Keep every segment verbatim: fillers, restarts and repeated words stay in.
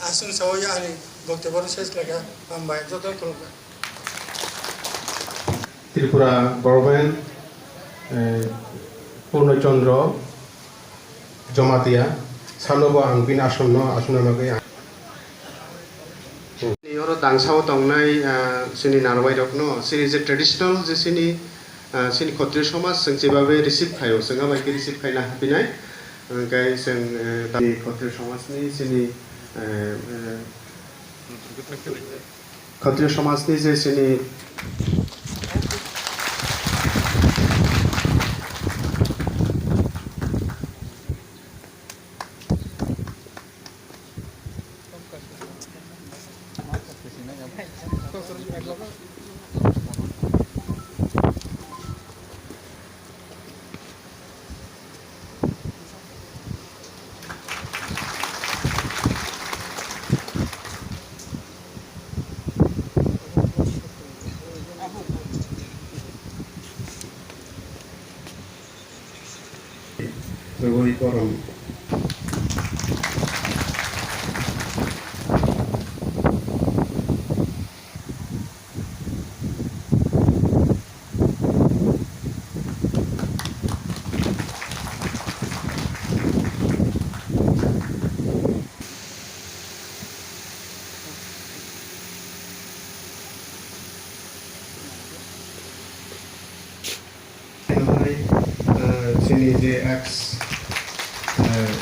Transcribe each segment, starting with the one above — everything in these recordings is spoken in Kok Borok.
Aswng sawi ani boktobyo ses khlaikha, hambai, joto khulumkha. Tripura Government, eh, Purno Chandra Jamatia, salobo ang bini aswngno aswngna bagwi ang. Oro dangsao tongnai, ah, chini narwai rokno, chini je traditional je chini, ah, chini Khatriyo somaj chwng jebabe receive khaio, chwng abai khe receive khaina hapinai, hwnkhe chwng, eh, Khatriyo somajni chini, eh, eh, Khatriyo somajni je chini Rwui korom. Hai, eh, chini je ex, eh,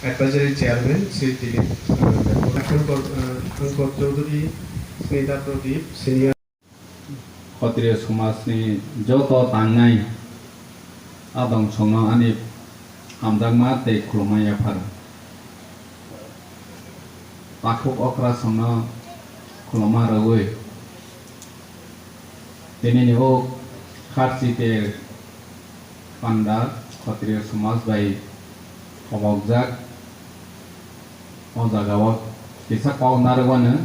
advisory chairman, Sri Dilip, eh, Shankar, eh, Shankar Chaudhary, Snehita Pradip, senior. Khatriyo somajni joto tangnai adong songno ani hamjakma tei khulumma yaphar. Takhuk okra songno khulumma rwui tinini o kharchi tei panda Khatriyo somaj bai khobokjak o jagao kisa kok narwkmano.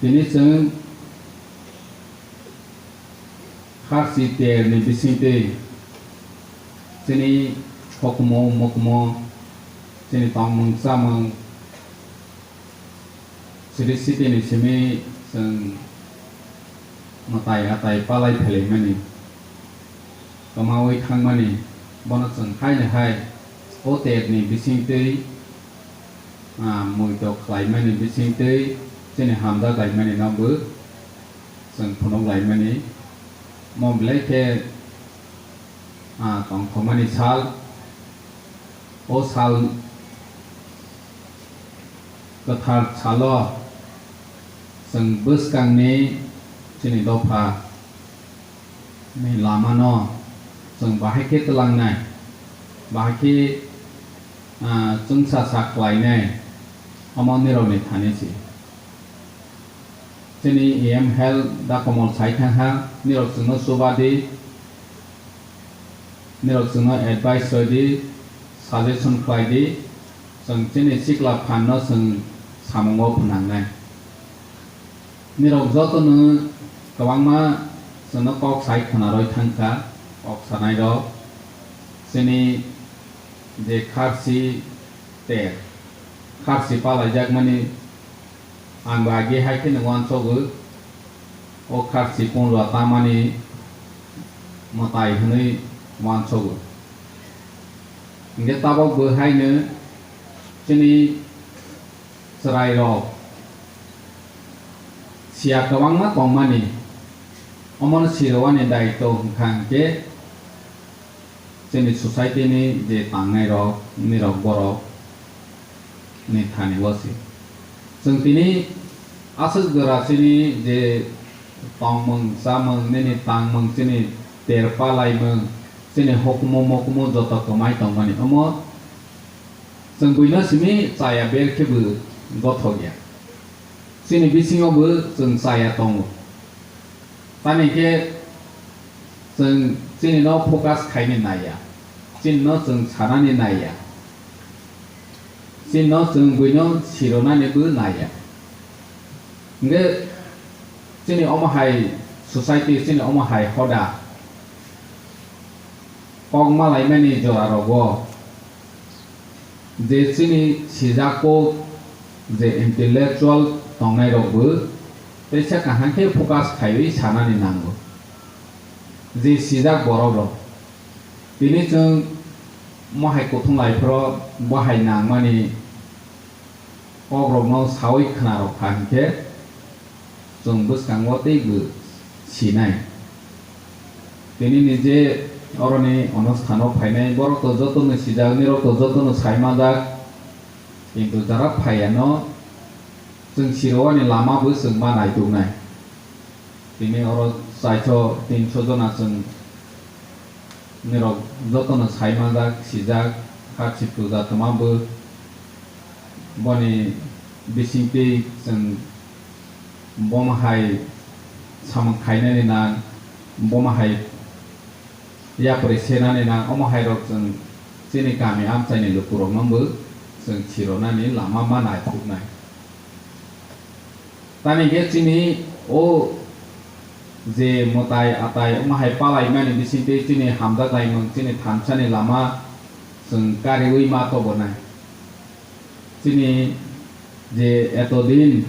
Tini chwng kharchi terni bisingtwi chini hukumu mukumu, chini tongmung chamung, siri sitini simi chwng mwtai atai palai phelaimani, kwmaui thangmani, bono chwng haino hai o terni bisingtwi, ah, muitok khlaimani bisingtwi chini hamjak laimanino bo chwng phunuk laimani. Mo belai khe, ah, tongthokmani sal. O sal kwthar salo chwng bwskangni chini dopha ni lamano chwng bahai khe twlangnai, bahai khe, ah, chwngsa sa khlainai, omo nirokni thani se. Chini E M health da Komol sai thangkha, nirok chwngno chuba di, nirok chwngno advice rw di, suggestion khlai di, chwng chini sikla phanno chwng samungo phnangnai. Nirok jotono kwbangma chwngno kok sai khwnarwi thangkha, kok sanairok. Chini je kharchi ter, kharchi palaijakmani ang bo agi hai kheno uansogo, o kharchi pungrua tamani mwtai hwnwi uansogo. Hwnkhe tabok bo haino chini chwrairok siya kwbangma tongmani, omono sirwani daitw hwnkha hwnkhe chini society ni je tangnairok, nirok borok ni thani o se. Chwng tini aswk jora chini je tongmung, chamung, nini tangmung, chini ter palaimung, chini hukumu mukumu joto kwmai tongmani. Omo chwng buino simi chaya ber khe bo gothok ya. Chini bisingo bo chwng chaya tongo. Tamni khe chwng chini no focus khaini naiya. Chini no chwng sanani naiya. Chini no chwng buino sironani bo naiya. Hwnkhe chini omo hai society, chini omo hai hoda. Kok malaimani jorarogo je chini sijak kok je intellectual tongnairokbo teisa kaham khe focus khaiwi sanani nango. Je sijak borokrok tini chwng mohai kuthung laiphro bahai nangmani kokrokno sawi khwnarok kha hinkhe chwng bwskango teibo sinai. Tini ni je oroni onusthano phainai borok to jotono sijak, nirok to jotono saimajak, kintu jara phaiya no chwng sirowani lama bo chwng ma naituknai. Tini oro chaitho tinso jona chwng nirok jotono sai manjak, sijak, kha chipru jatma bo boni bisingtwi chwng bomo hai samung khainani nang, bomo hai yapri senani nang, omo hai rok chwng chini kami amchaini lukurokno bo chwng sironani lama ma naituknai. Tamni khe chini o je mwtai atai omo hai palaimani bisingtwi chini hamjak laimung chini thansani lama chwng kariwi ma tobonai. Chini je etodin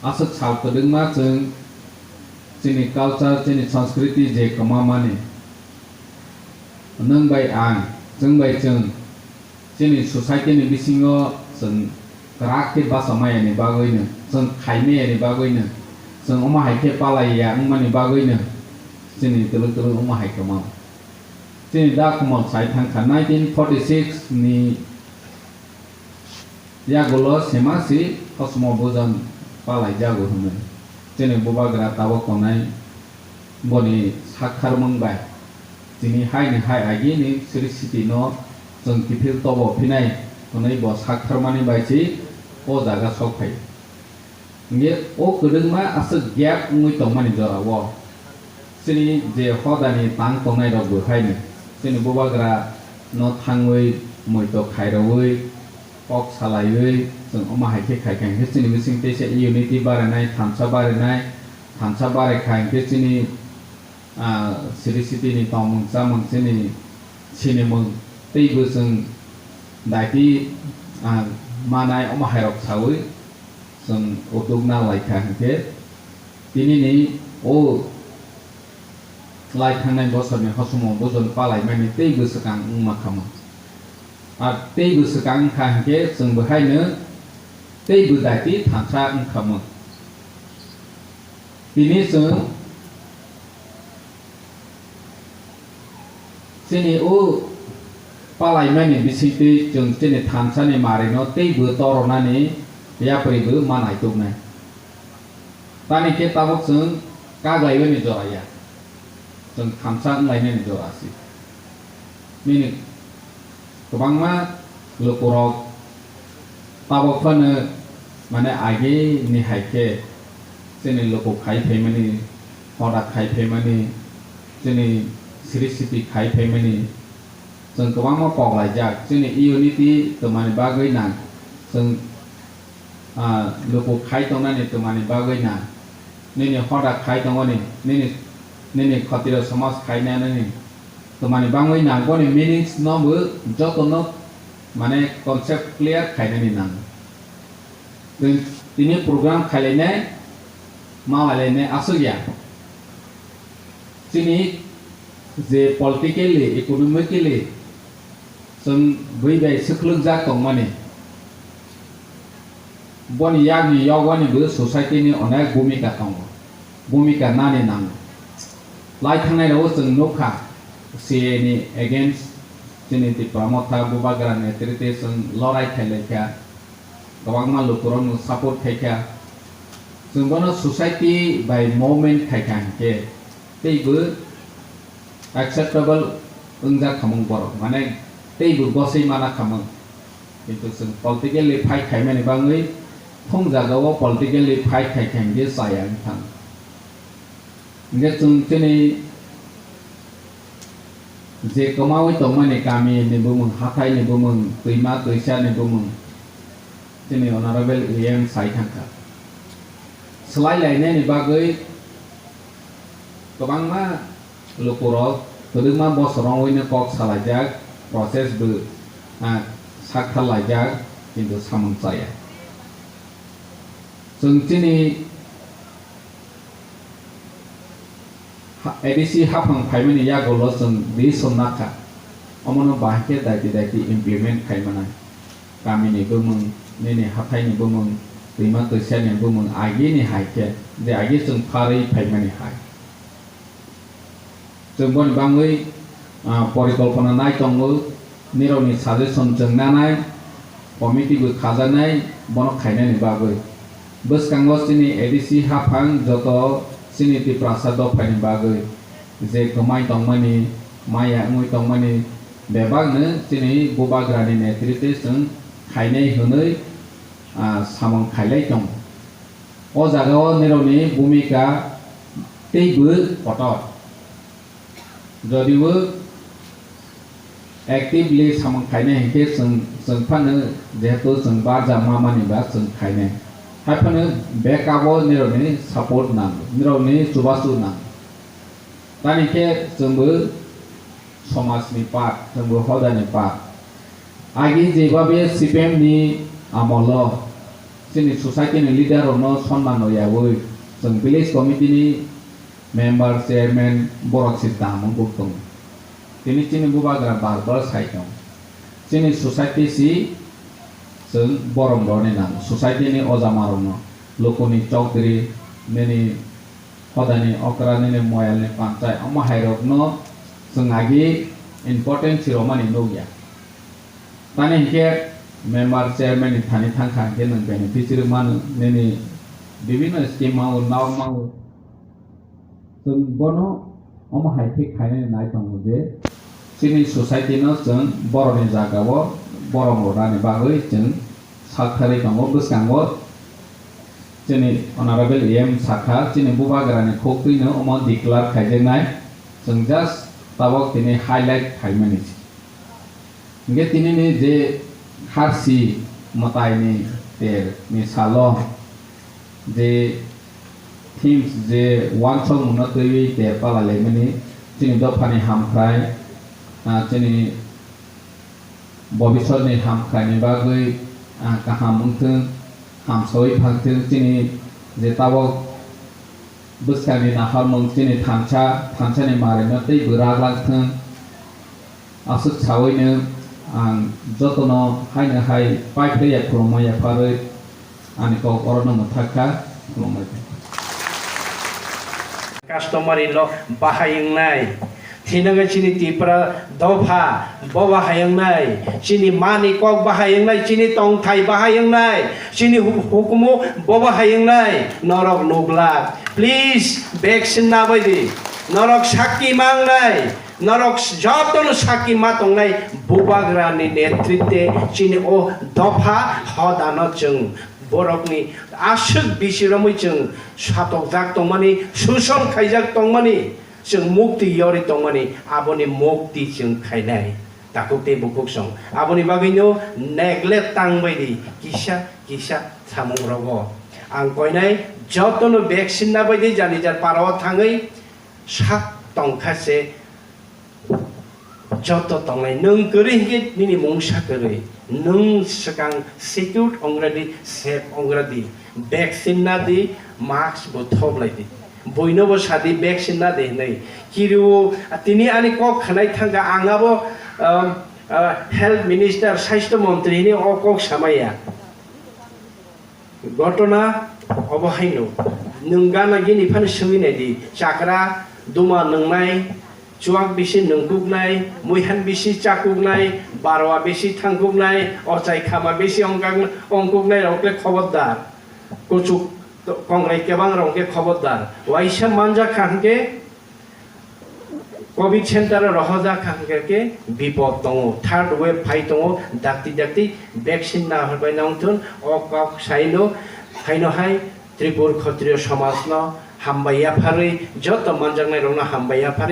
aswk sal kwdwkma chwng chini culture, chini sanskriti je kwmamani nwng bai ang, chwng bai chwng, chini society ni bisingo chwng kwrak khe bacha maya ni bagwi no, chwng khai maya ni bagwi no, chwng omo hai khe palai ya wngmani bagwi no chini twlwk twlwk omo hai kwmao. Chini da Kumar sai thang kha nineteen forty six ni yagulo sema si kosomo bujan palai jago hwnwi. Chini bubagra tabok tongnai boni saktharmung bai. Tini hai ni hai agi ni Sri Siti no chwng kiphil tobo phinai hwnwi bo saktharmani bai si o jaga sok phai. Hinkhe o kwdwkma aswk gap wngwi tongmani jorao chini je hodani tang tongnai rok bo haino chini bubagra no thangwi muitok khairogwi kok salaiwi chwng omo hai khe khai kha hinkhe chini bising teisa unity barinai, thansa barinai, thansa barai kha hinkhe chini ah, siri siti ni tongmung chamung chini sinimung teibo chwng daiti, ah, manai omo hairok sawi chwng utuk na lai kha hinkhe tini ni o lai thangnai bosor ni hosomo bujon palai mani teibo swkang wngma kha mo. Ar teibo swkang wngkha hinkhe chwng bo haino teibo daiti thansa wngkha mo. Tini chwng chini o palaimani bisingtwi chwng chini thansani marino teibo toronani yapri bo ma naituknai. Tani khe tabuk chwng kaglaiwini jora ya, chwng thansa wnglainani jora si. Nini kwbangma lukurok tabok phano, mane, agi ni hai khe chini luku khai phaimani, hoda khai phaimani, chini siri siti khai phaimani, chwng kwbangma pok laijak. Chini unity twmani bagwi nang, chwng, ah, luku khai tongnani twmani bagwi nang. Nini hoda khai tongoni, nini, nini khotiro somaj khai nanani twmani bangwi nang, boni meanings no bo joto no, mane, concept clear khainani nang. Twi-, tini program khailainai, ma lainai aswk ya. Chini je politically, economically chwng bui bai swkhlwkjak tongmani, boni yakni yogwani bo society ni onek bhumika tongo, bhumika nani nango. Lai thangnai rogo chwng nukha, C A A ni against chini Tipra Motha Bubagra netrite chwng lorai khailaikha, kwbangma lukurokno support khaikha. Chwng bono society bai movement khaikha hinkhe teibo acceptable wngjak khamung borok, mane teibo gosoi mana khamung. Kintu chwng politically fight khaimani bangwi thung jagao politically fight khaikha hinkhe chaya wngthang. Hinkhe chwng chini je kwmawi tongmani kami ni bumung, hathai ni bumung, twima twisa ni bumung, chini Honorable A M sai thangkha. Swlai lainani bagwi kwbangma lukurok Kwrwngma bosor wngwi no kok salaijak, process bo, ah, sak thar laijak, kintu samung chaya. Chwng chini ha-, A D C haphang phaimani yagulo chwng decision nakha. Omono bahai khe daiti daiti implement khai manai. Kamini bumung, nini hathaini bumung, twima twisani bumung, agini hai khe, je agi chwng pharwi phaimani hai. Chwng boni bangwi, ah, porikolpona nai tongo, nirokni suggestion chwng nanai, committee bo khajaknai, bono khainani bagwi. Bwskango chini A D C haphang joto chini Tiprasa dophani bagwi je kwmai tongmani, maya wngwi tongmani bebakno chini Bubagrani netrite chwng khainai hwnwi, ah, samung khailai tongo. O jagao nirokni bhumika teibo kotor. Jodibo actively samung khainai hinkhe chwng, chwng phano jehetu chwng barja mamani ba chwng khainai. Haiphano backup o nirokni support nango, nirokni chubachu nango. Tani khe chwngbo somajni part, chwngbo hodani part. Agi jebabe C P M ni amolo chini society ni leader rokno sonman rwyaui chwng village committee ni member, chairman borok se dam wngwi tongo. Tini chini Bubagra bar bar sai tongo. Chini society si chwng borom rwni nango. Society ni ojama rokno, lukuni chokdri, nini hodani okra, nini moyal ni panchai, omo hai rokno chwng agi important si romani nukya. Tani hinkhe member chairman ni thani thangkha hinkhe nwng beneficiary mano, nini bibhinno scheme mao, nao mao. Chwng bono omo hai khe khainani nai tongo je chini society no chwng borokni jagao borom rwnani bagwi chwng sak tharwi tongo. Bwskango chini Honorable E M sakha, chini Bubagrani khuktwino omo declare khaijaknai, chwng just tabok tini highlight khaimani se. Hinkhe tinini je harsi mwtaini ter ni salo je themes je uansukmungno twiwi ter pala laimani, chini dophani hamkrai, ah, chini bobisotni hamkraini bagwi, ah, kaham wngthwng, hamsawi phangthwng, chini je tabok bwskangni naharmung chini thansa, thansani marino tei bwrak langthwng. Aswk sawino ang jotono haino hai paiphlaiya khulumma yapharwi ani kok orono mwthakha. Khulumbai. Customary law bahai wngnai. Thwinangwi chini Tripura dopha bo bahai wngnai. Chini mani kok bahai wngnai, chini tongthai bahai wngnai, chini hu-, hukumu bo bahai wngnai. Norok nukla. Please, vaccine nabai di. Norok sakki mangnai. Norok jotono sakki ma tongnai Bubagrani netritwe chini o dopha hodano chwng borokni aswk bisi romwi chwng satokjak tongmani, suson khaijak tongmani, chwng mukti yori tongmani, aboni mukti chwng khainai. Takhuk tei bukhuk song. Aboni bagwino neglect tangbai di kisa kisa samung rogo. Ang koinai jotono vaccine nabai di, jani jar parao thangwi sak tongkha se joto tongnai. Nwng kwrwi hinkhe nini mungsa kwrwi. Nwng swkang secured ongre di, safe ongre di. Vaccine na di, mask bo thoblai di. Buino bo sa di, vaccine na di hinwi. Kiriwo, tini ani kok khanai thangkha, ang abo, um, uh, health minister, sasthya montri hinwi o kok samaya. Gotona obo haino. Nwng gana gini phano swngwi nai di. Chakra, duma nwngnai, chuak bisi nungkuknai, muihan bisi chakuknai, barwa bisi thangkuknai, ochai khama bisi ongkak-, ongkuknai rok le khobordar. Kuchuk kongrai kebang rok khe khobordar. Waisa manjak kha hwnkhe covid center o rohorjak kha hwnkhe khe bipod tongo, third wave phai tongo, dakti dakti vaccine na horbai nang thun, o kok saino, haino hai Tripur Khatriyo somajno hambai yapharwi, joto manjaknai rokno hambai yapharwi.